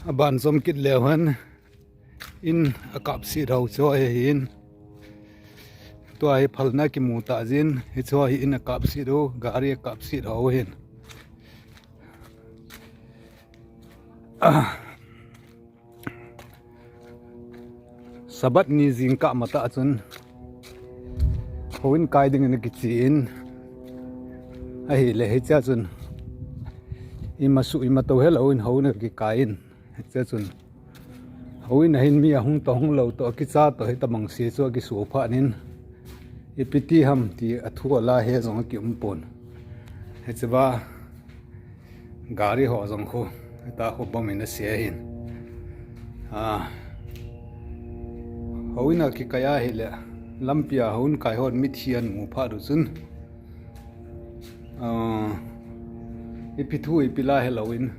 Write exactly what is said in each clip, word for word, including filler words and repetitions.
Aban chom kit leu hen, in akap sit ho chu ahi hin. Tua hi phalna kimu ta jin, hichu hi in akap sit ho, gari akap sit ho hin. Sabbath ni jingkah matah chun houin kai dingin akichen, ahile hichea chun ima su ima to helou in houin akikai in, hichea chun houin a hin mi ahung toh hung lou toh, akicha toh, hitabang se chu akisuh phat in, ipi ti ham ti athu ala he jong akium pon. Hichea gari ho jong khu, hita khu bomb in ase ahin. A, houin akikai ahile, lampia houin kai hon mithi amu phat u chun, a, ipi thu ipi la helou in,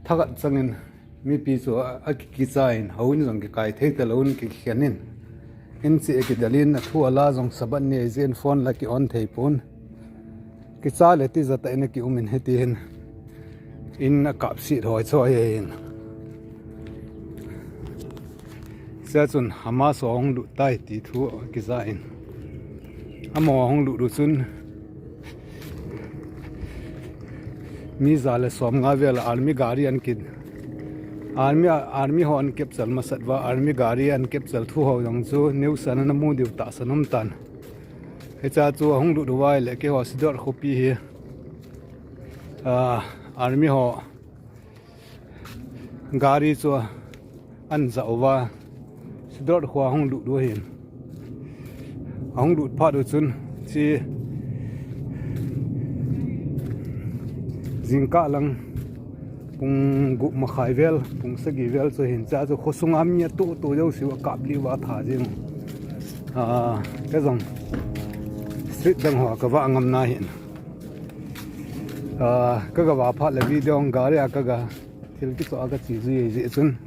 thahat changin mipi chu a, akikicha in, houin jong kikai thei talou in kikhen in. In che kidel in, athu ala jong Sabbath ni ahi jeh in phone la ki on thei pon. Kicha le tija tah in akium in, hiti hin in akap sit ho chu ahi hin. Hichea chun Hamas ho ahung lut tai ti thu akija in. Amaho ahung lut u chun mi ja le som nga vel army gari ahin, army, army ho ahin capture masat uva, army gari ahin capture thu ho jong chu news a ana mu diu tahsan um tan. Hichea chu ahung lut uva ahile keiho Sderot khopi hi, a, army ho gari chu ahin ja uva, Sderot kho ahung lut u ahin. Ahung lut phat u chun, hiche jingkah lang pung gup makhai vel, pung sagi vel chu ahin, hichea chu khosunga mi atoh toh jouse u akaplih uva atha jeng u. A, kei jong street dang hoa kavah ngam na hin. A, kaga vah phat le video gari a kaga thil kichoh a kache jui jeh chun,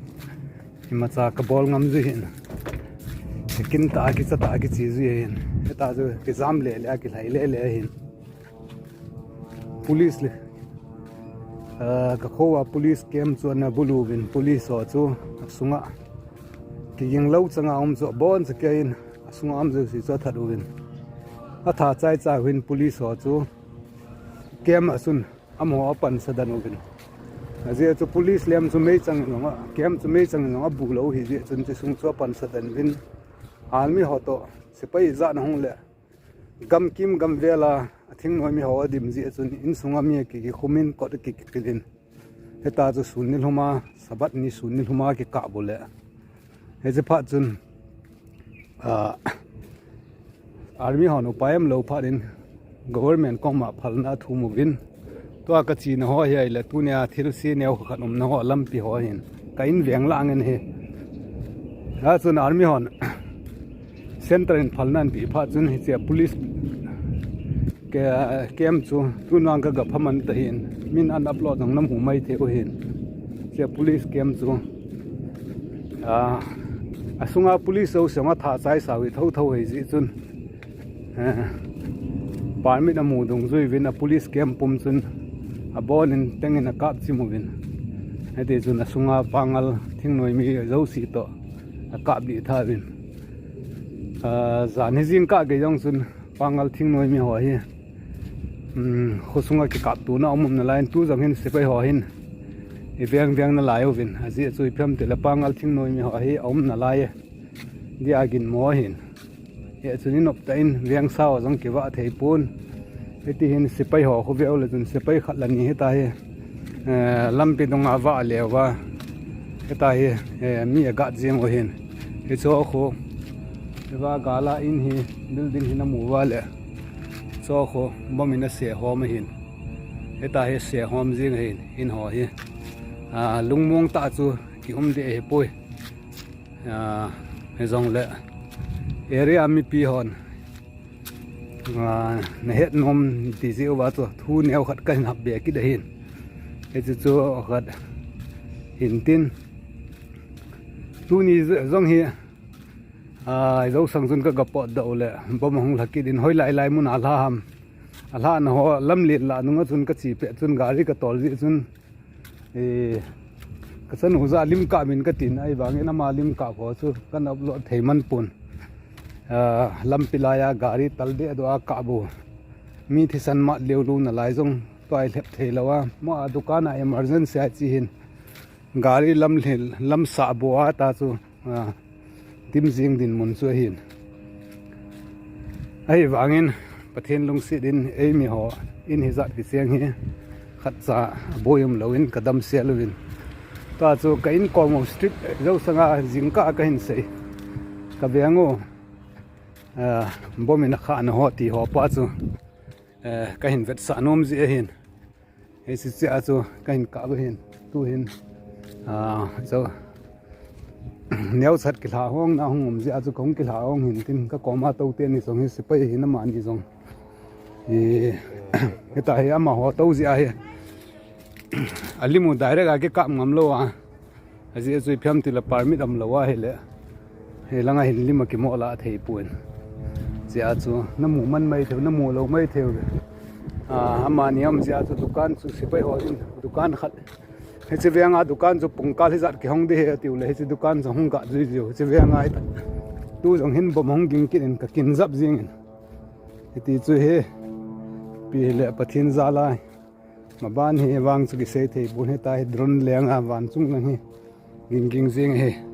imacha kabol ngam jui hin. Kin tah a kicha tah a kiche jui hin. Hita chu kijam le le a kilhai le le ahin. Police le, a, kakho a police camp chu ana bulu uvin, police ho chu asunga kiging lou changa um chu aboncha kei in, asunga um jouse chu athat uvin. Atha chai chai uvin police ho chu camp a chun amaho apansa den uvin. Ajeh chu police lem chu meichang in jong a, camp chu meichang in jong abu lou ahi jeh chun, hiche sung chu apansa den uvin. Army ho toh sepai ijat na hung le, gamkim gamvel a, athingnoi mi ho adim jeh chun, insunga mi aki, kikhum in, kot aki, kikil in. Hita chu sun nilhum a, Sabbath ni sun nilhum a kikap u le. Hiche phat chun, a, army hon upai umlou phat in government koma phalna athum uvin. Tua kachena ho hi ahile tunia thilse neo khat umna ho lampi ho hin ka in veng lang in ahi. Hichun army hon center in phalna ahin peh phat chun hiche police camp chu tun vang kaga phaman tahin, min ahin upload jong namu mai thei u hin. Hiche police camp chu, a, asunga police jouse jong atha chai sau hi thotho ahi jeh chun, eh, permit amu dungjui uvin a police camp pum chun abon in teng in akap chim uvin. Hiti chun asunga Pangal thingnoi mi jouse toh akaplih tha uvin. A, jan hi jingkah gei jong chun Pangal thingnoi mi ho hi, um, khosunga kikaptona aum um nalai in, tu jong hin sepai ho hin iveng veng nalai uvin. Ajeh chu ipi ham itile Pangal thingnoi mi ho hi aum nalai e, dia ginmo ahin. Hichun inop tah in vengsa ho jong kivah thei pon. Hiti hin sepai ho khu veu le chun sepai khat le ni hita hi, eh, lampi dunga vah leu va, hita hi, eh, mi agat jeng u ahin. Hiche khu, hiva gal a in hi, building hi namu uva le, hiche khu bomb in ase hom ahin. Hita hi ase hom jeng ahin, in ho hi. A, lungmong tah chu kium ding ahipoi. A, hijongle area mipi hon, a, nahet nom ti jeh uva chu thu neo khat kahin hap be kit ahin. Hiche chu khat hin tin. Tuni jong hi, a, jousang chun kaga potdoh u le, bomb ahung lha kit in hoilai lai mun a lha ham. Alhahna ho lamlen lah nunga chun kache pet chun gari katol jeh chun, eh, kachanu jah'a lim kap in katin, ahivangin ama lim kap ho chu kana upload thei man pon. Ah, lampi laiya gari tal deh doh a kap u. Mi thisan mat leu lou nalai jong tua i lhep thei lou a. Mo a dukan a emergency a chi hin. Gari lam lhil, lam sah bou a ta chu, ah, dim jing dinmun chu ahin. Ahivangin, Pathen lungset in, eimi ho, in hijat kicheng hi, khatcha boi um louvin, kadam sel uvin. Tua chu ka inkom u street, jousanga jingkah a kahin sei. Ka veng u, ah, bomb in akhahna ho ti ho pa chu, eh, kahin vetsah nom jeh ahin. Hiche chea chu kahin kap u hin, tu hin, ah, chu, neocha kilha hong na hung um jeh a chu kahung kilha hong hin tin, kakoma tou teni jong hi sepai hin amani jong. Hi, hita hi amaho tou jeh ahi. Alim u direct a kikap ngam lou a. Ajeh chu ipi ham tile permit um lou ahile. Hilanga hin lim a kimo lah thei pon. Chea chu namu man mai thei u, namu lou mai thei u. Ah, amani um jeh chu dukan chu sepai ho hin dukan khat. Hiche venga dukan chu pungkal hijat kihong ding ahi atiule, hiche dukan chu hung kap jui jiu. Hiche venga hi tu jong hin bomb hung ging kit in kakin jap jing in. Hiti chu hi, ipi hile Pathen jal a. Maban hi vang chu kisei thei pon, hita hi drone lenga van chung lang hi ging ging jing ahi.